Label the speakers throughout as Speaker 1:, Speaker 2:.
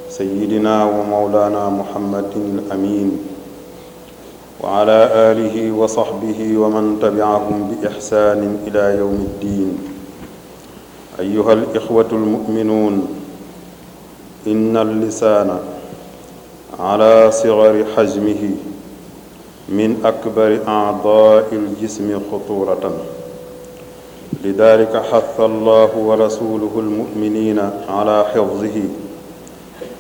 Speaker 1: سيدنا ومولانا محمد الأمين وعلى آله وصحبه ومن تبعهم بإحسان إلى يوم الدين. أيها الإخوة المؤمنون، إن اللسان على صغر حجمه من أكبر أعضاء الجسم خطورة، لذلك حث الله ورسوله المؤمنين على حفظه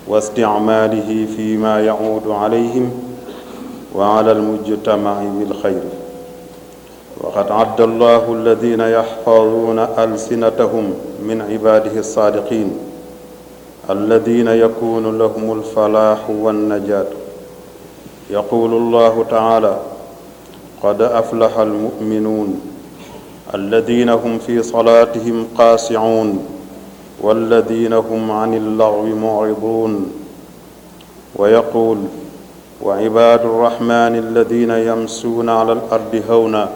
Speaker 1: واستعماله فيما يعود عليهم وعلى المجتمع بالخير. وقد عد الله الذين يحفظون ألسنتهم من عباده الصادقين الذين يكون لهم الفلاح والنجاة. يقول الله تعالى: قد أفلح المؤمنون الذين هم في صلاتهم خاشعون والذين هم عن اللغو معرضون. ويقول: وعباد الرحمن الذين يمشون على الأرض هونا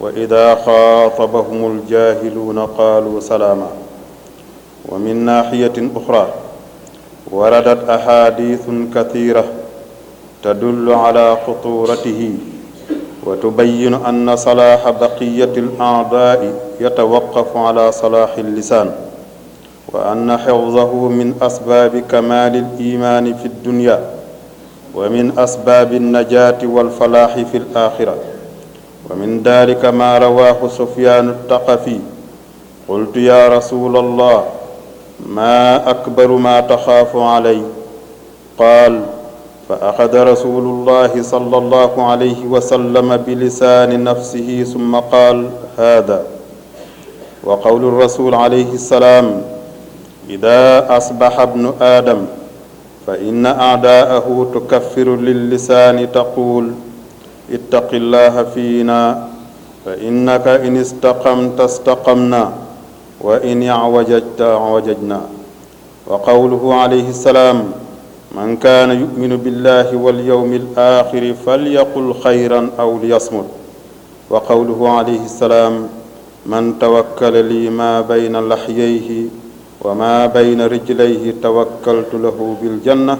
Speaker 1: وإذا خاطبهم الجاهلون قالوا سلاما. ومن ناحية أخرى وردت أحاديث كثيرة تدل على خطورته وتبين أن صلاح بقية الأعضاء يتوقف على صلاح اللسان، وأن حفظه من أسباب كمال الإيمان في الدنيا ومن أسباب النجاة والفلاح في الآخرة. ومن ذلك ما رواه سفيان الثقفي: قلت يا رسول الله، ما أكبر ما تخاف علي؟ قال: فأخذ رسول الله صلى الله عليه وسلم بلسان نفسه ثم قال: هذا. وقول الرسول عليه السلام: إذا أصبح ابن آدم فإن أعداءه تكفر للسان تقول: اتق الله فينا فإنك إن استقمت استقمنا وإن اعوججت اعوججنا. وقوله عليه السلام: من كان يؤمن بالله واليوم الآخر فليقل خيرا أو ليصمت. وقوله عليه السلام: من توكل لي ما بين لحييه وما بين رجليه توكلت له بالجنة.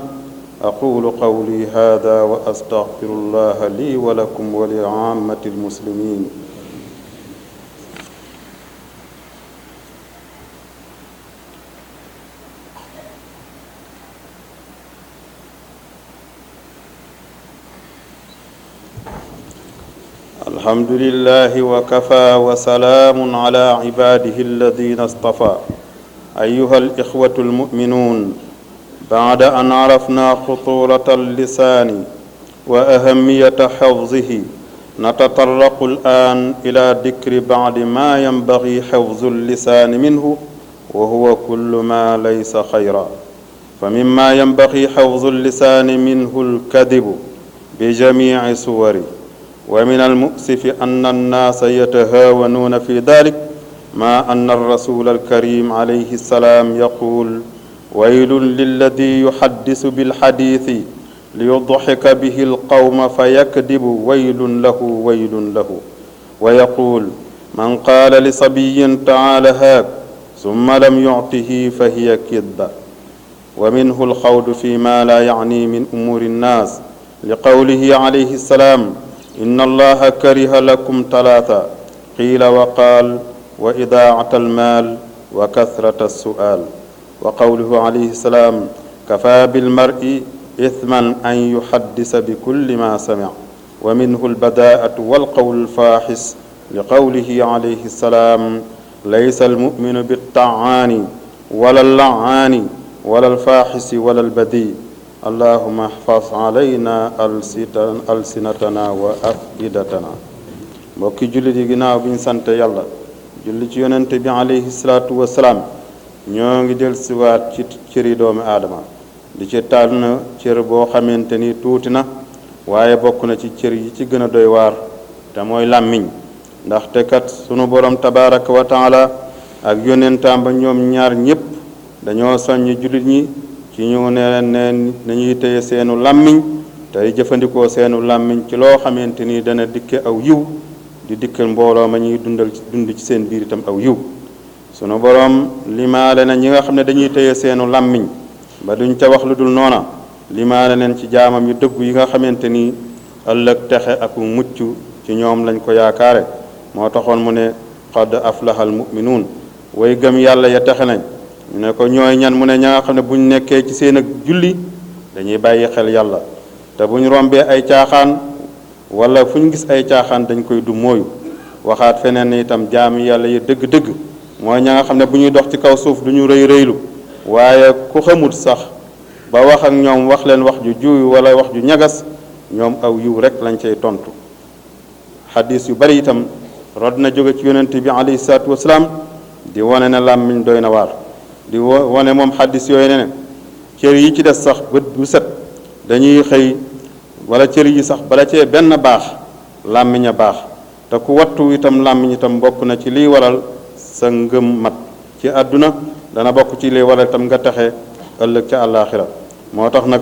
Speaker 1: أقول قولي هذا وأستغفر الله لي ولكم ولعامة المسلمين. الحمد لله وكفى وسلام على عباده الذين اصطفى. أيها الإخوة المؤمنون، بعد أن عرفنا خطورة اللسان وأهمية حفظه، نتطرق الآن إلى ذكر بعض ما ينبغي حفظ اللسان منه، وهو كل ما ليس خيرا. فمما ينبغي حفظ اللسان منه الكذب بجميع صوره، ومن المؤسف أن الناس يتهاونون في ذلك، ما أن الرسول الكريم عليه السلام يقول: ويل للذي يحدث بالحديث ليضحك به القوم فيكذب، ويل له ويل له. ويقول: من قال لصبي تعال هاك ثم لم يعطه فهي كذبة. ومنه الخوض فيما لا يعني من أمور الناس، لقوله عليه السلام: إن الله كره لكم ثلاثة، قيل وقال: وإضاعة المال وكثرة السؤال. وقوله عليه السلام: كفى بالمرء إثما أن يحدث بكل ما سمع. ومنه البذاءة والقول الفاحش، لقوله عليه السلام: ليس المؤمن بالطعان ولا اللعان ولا الفاحش ولا البذيء. اللهم احفظ علينا ألسنتنا وأفئدتنا. mbokki jullit yi, ginnaaw bi ñu sant yàlla julli ci yonente bi alayhi salaatu wasalaam, ñoo ngi dellusiwaat ci cëri doomi aadama di ci tànn cër boo xamante ni tuuti na waaye bokk na ci cër yi ci gën a doy waar te mooy làmmiñ ndaxte kat sunu borom tabaraka wa taala ak yonentaam ba ñoom ñaar ñépp dañoo soññ jullit ñi ci ñu ne leen nañuy téye seenu làmmiñ tey jëfandikoo seenu làmmiñ ci loo xamante ni dana dikke aw yiw di dikkal mbooloo ma ñuy dund ci seen biir itam aw yiw sunu borom limaale na ñi nga xam ne dañuy téye seenu làmmiñ ba duñ ca wax lu dul noona limaale leen ci jaamam yu dëggu yi nga xamante ni ëllëg texe ak mucc ci ñoom lañ ko yaakaare moo taxoon mu ne qad aflaha al mu'minuun way gëm yàlla ya texe nañ ñu ne ko ñooy ñan mu ne ña nga xam ne buñ nekkee ci seen ak julli dañuy bàyyi xel yàlla te buñ rombee ay caaxaan wala fu ñu gis ay caaxaan dañ koy du mooyu waxaat feneen itam jaami yàlla yi dëgg-dëgg mooy ña nga xam ne bu ñuy dox ci kaw suuf du ñu rëy rëylu waaye ku xamul sax ba wax ak ñoom wax leen wax ju juuy wala wax ju ñagas ñoom aw yiw rek lañ cay tontu xadis yu bari itam rod na jóge ci yonent bi alayhi salaatu wasalaam di wane ne làmmiñ doy na waar di wane moom xadis yooyu ne cër yi ci des sax bët bu set dañuy xëy wala cër yi sax bala cee benn baax làmmiñ a baax te ku wattu itam làmmiñ itam bokk na ci liy waral sa ngëm mat ci àdduna dana bokk ci liy waral itam nga taxe ëllëg ca àllaaxira moo tax nag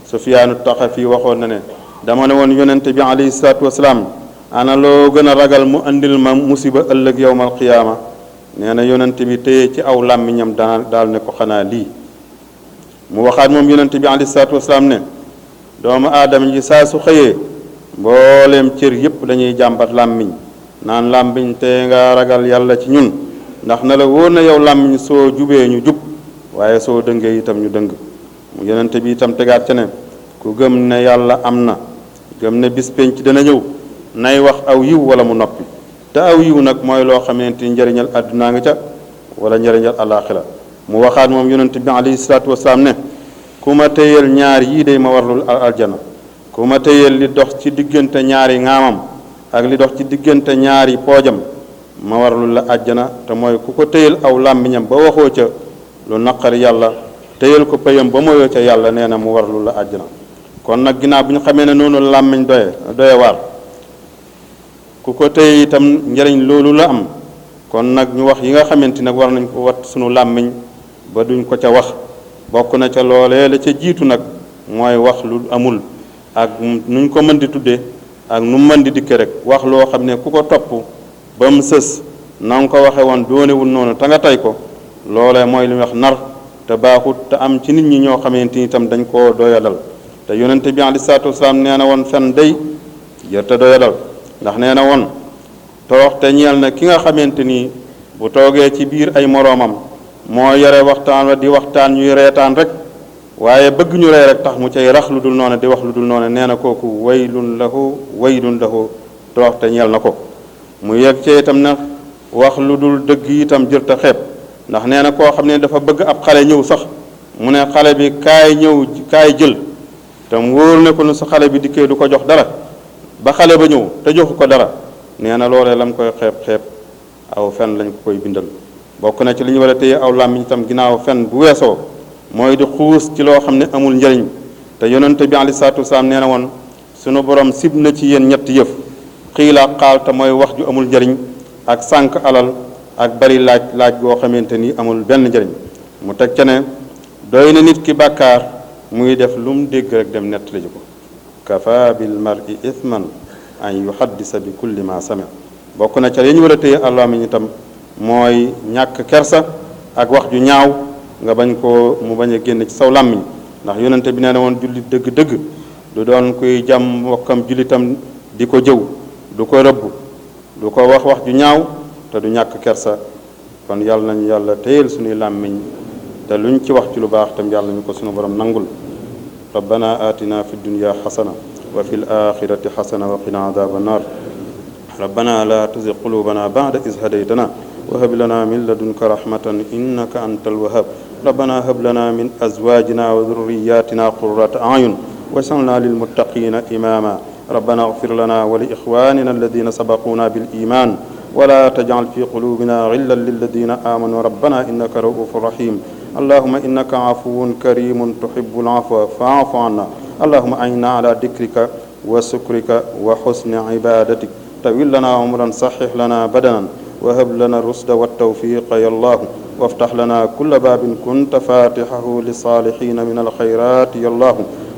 Speaker 1: Sufyaanu Taxafi waxoon na ne dama ne woon yonente bi alayhi salaatu wasalaam ana loo gën a ragal mu andil ma musiba ëllëg yowmal qiyaama nee na yonente bi téye ci aw làmmiñam daal ne ko xanaa lii mu waxaat moom yonente bi alayhi salaatu wasalaam ne doomu aadama ji saa su xëyee mbooleem cër yépp dañuy jàmbat làmmiñ naan làmmiñ te nga ragal yàlla ci ñun ndax na la wóor na yow làmmiñ soo jubee ñu jub waaye soo dëngee itam ñu dëng mu yonente bi itam tegaat ca ne ku gëm ne yàlla am na gëm ne bis penc dana ñëw nay wax aw yiw wala mu noppi te aw yiw nag mooy loo xamante ni njëriñal àddunaa nga ca wala njëriñal alaaxira mu waxaat moom yonente bi alayhi salaatu wasalaam ne ku ma téyel ñaar yii day ma warlul aljana ku ma téyel li dox ci diggante ñaari ŋaamam ak li dox ci diggante ñaari poojam ma warlul la àjjana te mooy ku ko téyel aw làmmiñam ba waxoo ca lu naqari yàlla téyel ko payam ba moyoo ca yàlla nee na mu warlul la àjjana kon nag ginnaaw bu ñu xamee ne noonu làmmiñ doye waar ku ko téye itam njëriñ loolu la am kon nag ñu wax yi nga xamante nag war nañ ko wat sunu làmmiñ ba duñ ko ca wax bokk na ca loolee la ca jiitu nag mooy wax lu amul ak nuñ ko mën di tuddee ak nu mën di dikke rek wax loo xam ne ku ko topp ba mu sës na nga ko waxe woon doonewul noonu te nga tey ko loolee mooy li ñuy wax nar te baaxut te am ci nit ñi ñoo xamante ni itam dañ koo doyadal te yonente bi alayhi salaatu wasalaam nee na woon fen day jërte doyadal ndax nee na woon torox te ñeel na ki nga xamante ni bu toogee ci biir ay moroomam moo yore waxtaan wa di waxtaan ñuy reetaan rek waaye bëgg ñu rey rek tax mu cay rax lu dul noonu di wax lu dul noonu nee na kooku waylun lahu torox te ñeel na ko mu yegg ci itam na wax lu dul dëgg itam jërte xeeb ndax nee na koo xam ne dafa bëgg ab xale ñëw sax mu ne xale bi kaay jël te mu wóor ne ko nu sa xale bi dikkee du ko jox dara ba xale ba ñëw te joxu ko dara nee na loolee lam koy xeeb aw fen lañ ko koy bindal bokk na ci li ñu war a téye aw làmmiñ itam ginnaaw fen bu weesoo mooy di xuus ci loo xam ne amul njëriñ te yonente bi alayhi salaatu wasalaam nee na woon sunu borom sib na ci yéen ñetti yëf xiila xaal te mooy wax ju amul njëriñ ak sànq alal ak bari laaj goo xamante ni amul benn njëriñ mu teg ca ne doy na nit ki bàkkaar muy def lu mu dégg rek dem nettali ji ko kafa bil mar'i ithman an yuhaddisa bi kulli ma sami bokk na ca li ñu war a téye àllamiñ itam mooy ñàkk kersa ak wax ju ñaaw nga bañ koo mu bañ a génn ci saw làmmiñ ndax yonente bi nee na woon jullit dëgg-dëgg du doon kuy jàmm mbokkam jullitam di ko jëw du ko rëbb du ko wax ju ñaaw te du ñàkk kersa kon yàlla nañu yàlla téyel suñuy làmmiñ te luñ ci wax ci lu baax tam yàlla ñu ko suñu borom nangul rabbana atina fi dunya xasana wa fi l-axirati xasana wa qina adaba annar rabbana la tuzigh qulubana ba'da iz hadaytana wa hab lana min ladunka rahmatan innaka antal wahhab rabbana hab lana min azwajina wa dhurriyyatina qurrata a'yun waj'alna lilmuttaqina imama rabbana ighfir lana wa li ikhwanina alladhina sabaquna bil iman ولا تجعل في قلوبنا غلا للذين آمنوا ربنا إنك رؤوف رحيم اللهم إنك عفو كريم تحب العفو فاعف عنا اللهم أعنا على ذكرك وشكرك وحسن عبادتك طول لنا عمرا صحح لنا بدنا وهب لنا الرشد والتوفيق يا الله وافتح لنا كل باب كنت فاتحه للصالحين من الخيرات يا الله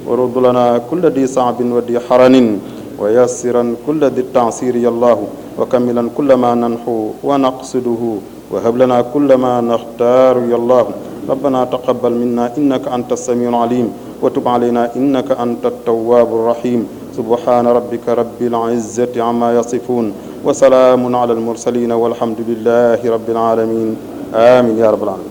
Speaker 1: ورد لنا كل ذي صعب وذي حرن ويسرا كل ذي التعسير يا الله وكملا كل ما ننحو ونقصده وهب لنا كل ما نختار يا الله ربنا تقبل منا إنك أنت السميع العليم وتب علينا إنك أنت التواب الرحيم سبحان ربك رب العزة عما يصفون وسلام على المرسلين والحمد لله رب العالمين آمين يا رب العالمين